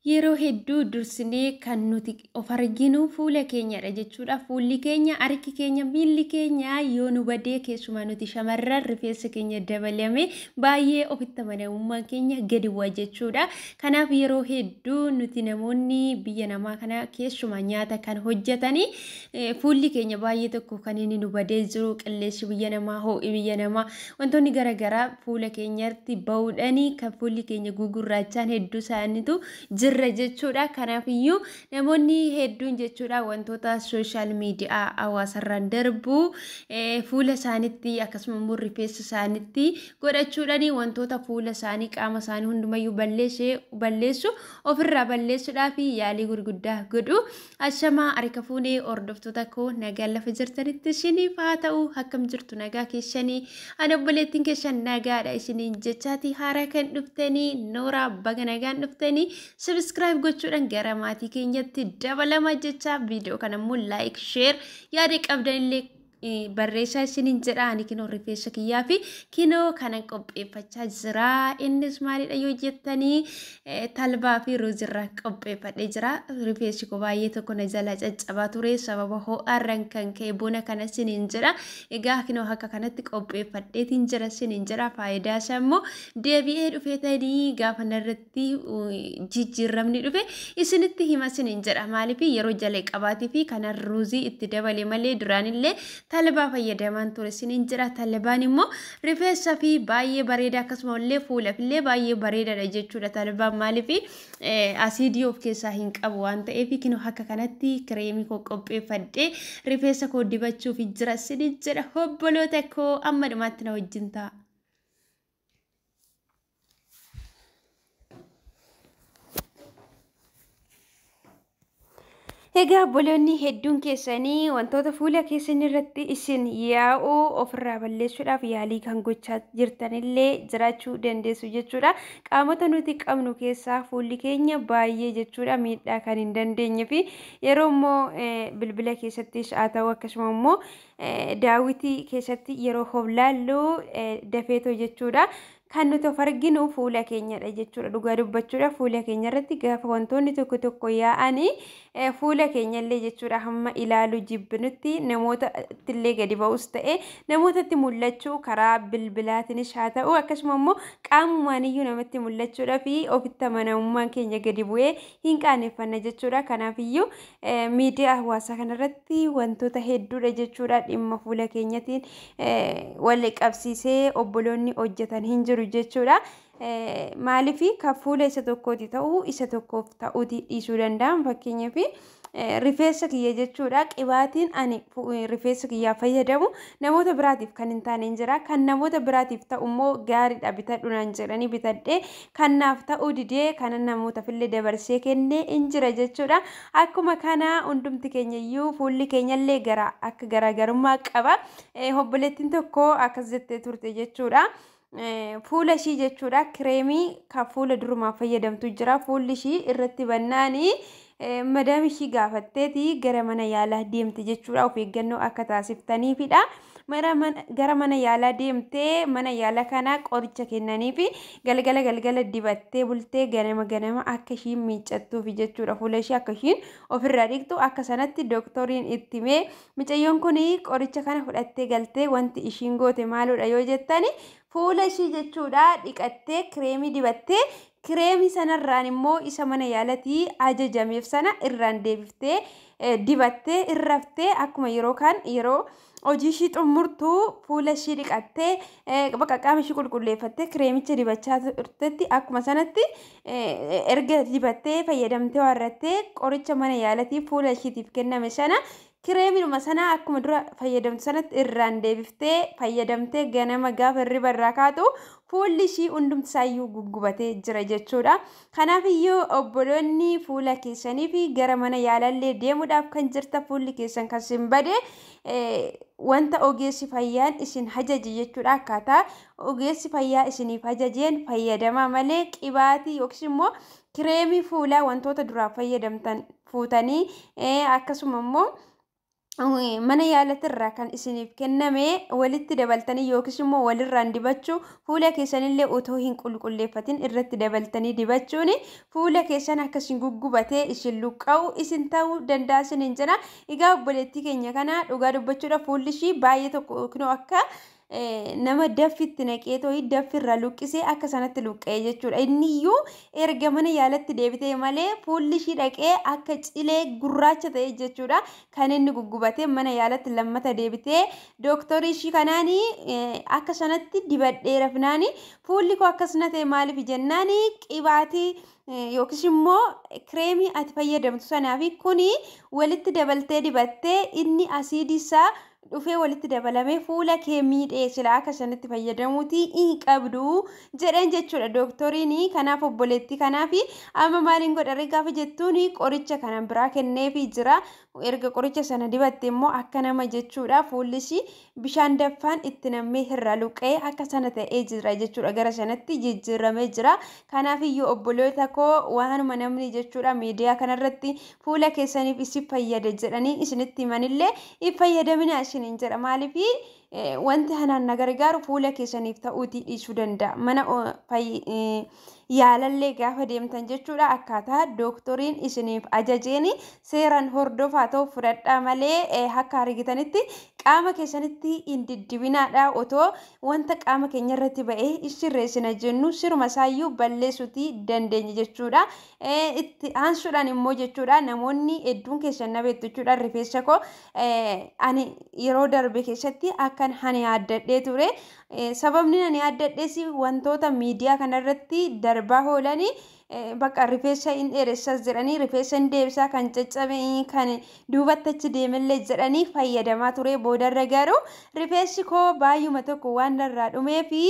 Yeroo hedduu dursinee kan nuti of arginu fuula keenyadha jechuudha. Fuulli keenya, harki keenya, miilli keenya yoo nu badee, keessumaa nuti shamarran rifeensa keenya dabalame, baay'ee ofitti amanamummaan keenya gadi bu'a jechuudha. Kanaaf yeroo hedduu nuti namoonni biyya namaa kana keessumaa nyaata kan hojjetanii fuulli keenya baay'ee tokko kan inni nu badee jiru qilleensi biyya namaa, ho'i biyya namaa, wantoonni garaagaraa fuula keenyatti bahuudhaani kan fuulli keenya gugurraachaan hedduu isaaniitu jira jechuudha. Kanaaf iyyuu namoonni hedduun jechuudha wantoota social media hawaasarraan darbu fuula isaaniitti akkasuma immoo rifeensa isaaniitti godhachuudhaan wantoota fuula isaanii, qaama isaanii hundumayyuu balleessu ofirraa balleessuudhaaf yaalii gurguddaa godhu. Ashamaa, harka fuunee hordoftoota koo, nagaan lafa jirtanitti isiniif haa ta'u. Akkam jirtu? Nagaa keessanii? Ani obboleettiin keessan nagaadha isiniin jechaati. Haaraa kan dhuftanii nooraa, baga nagaan dhuftanii. Subscribe gochuudhaan gara maatii keenyatti dabalama jecha, viidiyoo kana immoo like, share, yaada qabdan illee barreessaa isiniin jedha. Ani kinoo rifeensa kiyyaa fi kinoo kana qopheeffachaa jira. Innis maalidha yoo jettanii, talbaa fi ruuzirraa qopheeffadhee jira. Rifeensi koo baay'ee tokko na jala caccabaa ture sababa ho'aarraan kan ka'e bona kana isiniin jedha. Egaa kinoo akka kanatti qopheeffadheetiin jira isiniin jedha. Faayidaa isaa immoo deebi'ee dhufeetanii gaafa narratti jijjiiramni dhufe isinitti hima isiniin jedha. Maaliif yeroo jala qabaatii fi kana ruuzii itti dabale malee duraanillee talbaa fayyadamaan ture isiniin jira. Talbaan immoo rifeensa fi baay'ee bareeda, akkasuma illee fuulaaf illee baay'ee bareedaadha jechuudha. Talbaan maaliif asiidii of keessaa hin qabu waan ta'eef, kinoo akka kanatti kireemii koo qopheeffadhee rifeensa koo dibachuuf jira isiniin jedha. Obboloota koo, amma dhumaatti na wajjin ta'a. Egaa obboloonni hedduun keessanii wantoota fuula keessan irratti isin yaa'u ofirraa balleessuudhaaf yaalii kan gochaa jirtanillee jiraachuu dandeessu jechuudha. Qaamota nuti qabnu keessaa fuulli keenya baay'ee jechuudha miidhaa kan hin dandeenye fi yeroo immoo bilbila keessattis haa ta'u, akkasuma immoo daawwitii keessatti yeroo hoblaallu dafeetoo jechuudha. Kan nuti of arginu fuula keenyadha jechuudha. Dhugaa dubbachuudha, fuula keenya irratti gaafa wantoonni tokko tokko yaa'anii fuula keenyallee jechuudha hamma ilaaluu jibbinutti, namoota illee gadi ba'us ta'e namootatti mul'achuu, karaa bilbilaatiinis haa ta'u akkasuma immoo qaamumaaniyyuu namatti mul'achuudhaa fi ofitti amanamummaan keenya gadi bu'ee hin qaaneffanna jechuudha. Kanaafiyyuu miidiyaa hawaasaa kanarratti wantoota hedduudha jechuudha dhimma fuula keenyatiin wal qabsiisee obboloonni hojjetan hin jiru jechuudha. Maaliif kan fuula isa tokkooti ta'uu isa tokkoof ta'uuti dhiisuu danda'an. Fakkeenyaaf rifeensa kiyya jechuudha, qibaatiin ani rifeensa kiyyaa fayyadamu namoota biraatiif kan hin taane hin jira. Kan namoota biraatiif ta'u immoo gaariidha, bitadhu naan jedhanii bitadhee kan naaf ta'uu didee kana namootaaf illee dabarsee kennee hin jira jechuudha. Akkuma kana hundumti keenya iyyuu fuulli keenyallee gara akka garaagarummaa qaba. Obboleettiin tokko akkas jettee turte jechuudha. Fuula ishii jechuudha kireemii kan fuula durumaa fayyadamtu jira. Fuulli ishii irratti bannaanii madaam ishii gaafatteeti gara mana yaalaa deemte jechuudha, of eeggannoo akka taasiftaniifidha. Gara mana yaalaa deemtee mana yaalaa kana qoricha kennaniifi galgala galgala dibattee bultee ganama ganama akka ishiin miiccattuufi jechuudha, fuula ishii akka ishiin ofirraa dhiqxu akka sanatti dooktoriin itti himee, mucayyoon kun qoricha kana fudhattee galtee wanti ishiin goote maaludha yoo jettani, fuula ishii jechuudha dhiqattee kireemii dibattee, kireemii sanarraan immoo isa mana yaalatii ajajameef sana irraan deebiftee dibattee irraftee, akkuma yeroo kaan yeroo hojii ishii xumurtu fuula ishii dhiqattee bakka qaama ishii qulqulleeffattee kireemicha dibachaa turtetti, akkuma sanatti erga dibattee fayyadamtee waarrattee qoricha mana yaalatii fuula ishiitiif kenname sana kireemiidhuma sana akkuma dura fayyadamtu sanatti irraan deebiftee fayyadamtee, ganama gaafa hirriba irraa kaatu fuulli ishii hundumti isaayyuu guggubatee jira jechuudha. Kanaaf iyyuu obboloonni fuula keessanii fi gara mana yaalallee deemuudhaaf kan jirta, fuulli keessan kan isin bade, wanta ogeessi fayyaan isin ajaje jechuudha, akkaataa ogeessi fayyaa isiniif ajajeen fayyadamaa malee qibaatii yookiis immoo kireemii fuulaa wantoota duraa fayyadamtan fuutanii akkasuma immoo Mana yaalatirraa kan isiniif kenname walitti dabaltanii yookiis immoo walirraan dibachuu, fuula keessanillee otoo hin qulqulleeffatin irratti dabaltanii dibachuun fuula keessan akka isin guggubatee isin luqqa'u isin ta'uu danda'a isiniin jedha. Egaa obboleettii keenya kana dhugaa dubbachuudha, fuulli ishii baay'ee tokko kunoo akka nama daffitti naqee tooyi daffirra luqqisee akka sanatti luqqa'e jechuudha. Inni iyyuu erga mana yaalatti deebitee malee fuulli ishii dhaqee akka cilee gurraacha ta'e jechuudha. Kan inni guggubatee mana yaalatti lammata deebitee dooktorii ishii kanaanii akka sanatti dibadhee rafnaani fuulli koo akkasuma ta'e maaliif jennaani, qibaatii yookiis immoo kireemii ati fayyadamtu sanaa fi kuni walitti dabaltee dibattee inni asiidii isaa dhufee walitti dabalamee fuula kee miidhee, sila akka sanatti fayyadamuuti hin qabdu jedheen jechuudha dooktoriin. Kanaaf obboleettii kanaaf amma maaliin godharee gaafa jettuun qoricha kana biraa kenneefii jira. Erga qoricha sana dibatte immoo akka nama jechuudha fuulli ishii bishaan danfaan itti nammee irraa luqqa'ee akka sana ta'ee jira jechuudha, gara sanatti jijjiiramee jira. Kanaaf iyyuu obboloota koo, waanuma namni jechuudha miidiyaa kanarratti fuula keessaniif isin fayyada jedhanii isinitti himanillee hin fayyadamina isiniin jedha. Maaliif? Wanti kanaan na gargaaru fuula keessaniif ta'uutii dhiisuu danda'a. Mana yaalallee gaafa deemtan jechuudha akkaataa dooktoriin isiniif ajajeen seeraan hordofaa ta'u fudhadhaa malee akka argitanitti qaama keessanitti hin diddibinaadha. Otoo wanta qaama keenya irratti ba'ee sirreessina jennu siruma isaayyuu balleessuutii dandeenya jechuudha. Itti aansuudhaan immoo jechuudha namoonni hedduun keessan na beektu jechuudha, rifeensa koo ani yeroo darbe keessatti akkan ani yaaddadhee ture. Sababni ani yaaddadhees wantoota miidiyaa kanarratti darbaa oolanii bakka rifeensa hin dheeressas jedhanii, rifeensa hin deebisaa, kan caccabe kan duubatti achi deemellee jedhanii fayyadamaa ture. Boodarra garuu rifeensi koo baay'uma tokko waan narraa dhumee fi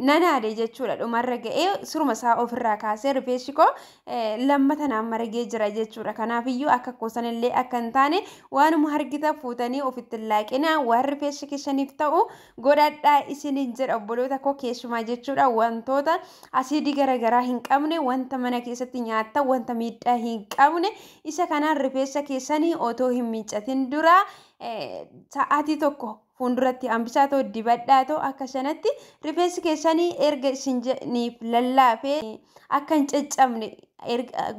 nanaade jechuudha. Dhumarra ga'ee suruma isaa ofirraa kaasee rifeensi koo lammata naan margee jira jechuudha. Kanaafiyyuu akka kosanillee akka hin taane waanuma hargita fuutanii ofitti hin laaqina, waan rifeensi keessaniif ta'u godhadhaa isiniin jedha obboloota koo. Keessumaa jechuudha wantoota asiidii garaagaraa hin qabne, wanta mana keessatti nyaatta, wanta miidhaa hin qabne, isa kanaan rifeensa keessanii otoo hin miiccatin dura sa'aatii tokko fuulduratti hambisaa ta'u dibadhaa ta'u, akka sanatti rifeensi keessanii erga isiniif lallaafee akka hin caccabne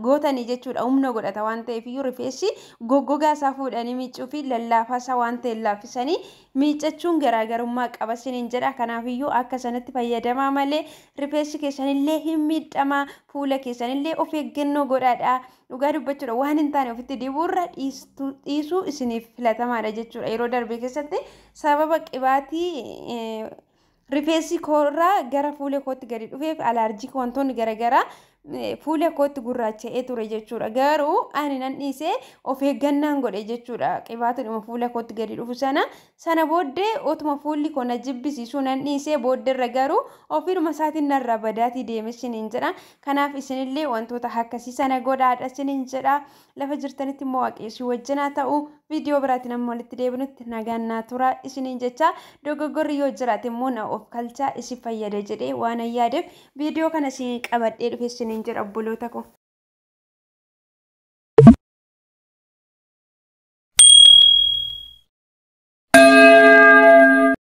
gootanii jechuudha. Humna godhata waan ta'eef iyyuu rifeensi goggogaa isaa fuudhanii miiccuu fi lallaafaa isaa waan ta'e laaffisanii miiccachuun garaagarummaa qaba isiniin jedha. Kanaaf iyyuu akka sanatti fayyadamaa malee rifeensi keessanillee hin miidhamaa, fuula keessanillee of eeggannoo godhaadha. Dhugaa dubbachuudha, waan hin taane ofitti dibuurra dhiisuu isiniif filatamaadha jechuudha. Yeroo darbe keessatti sababa qibaatii rifeensi koorraa gara fuula kootti gadi dhufeef alaarjii wantoonni garaagaraa fuula kootti gurraacha'ee ture jechuudha. Garuu ani nan dhiisee of eeggannaan godhe jechuudha. Qibaatuma fuula kootti gadi dhufu sana booddee otuma fuulli koo na jibbisiisuu nan dhiisee, booddeerra garuu ofiidhuma isaatiin narraa badaatii deeme isiniin jedha. Kanaaf isinillee wantoota akkasii sana godhaadha isiniin jedha. Lafa jirtanitti immoo waaqessi wajjinaa ta'u. Viidiyoo biraatiin amma walitti deebinutti nagaan naa tura isiniin jecha, dogoggorri yoo jiraate immoo na of kalchaa, isin fayyada jedhee waan yaadeef viidiyoo kana isin qabadhee dhufe isiniin jedha obboloota koo.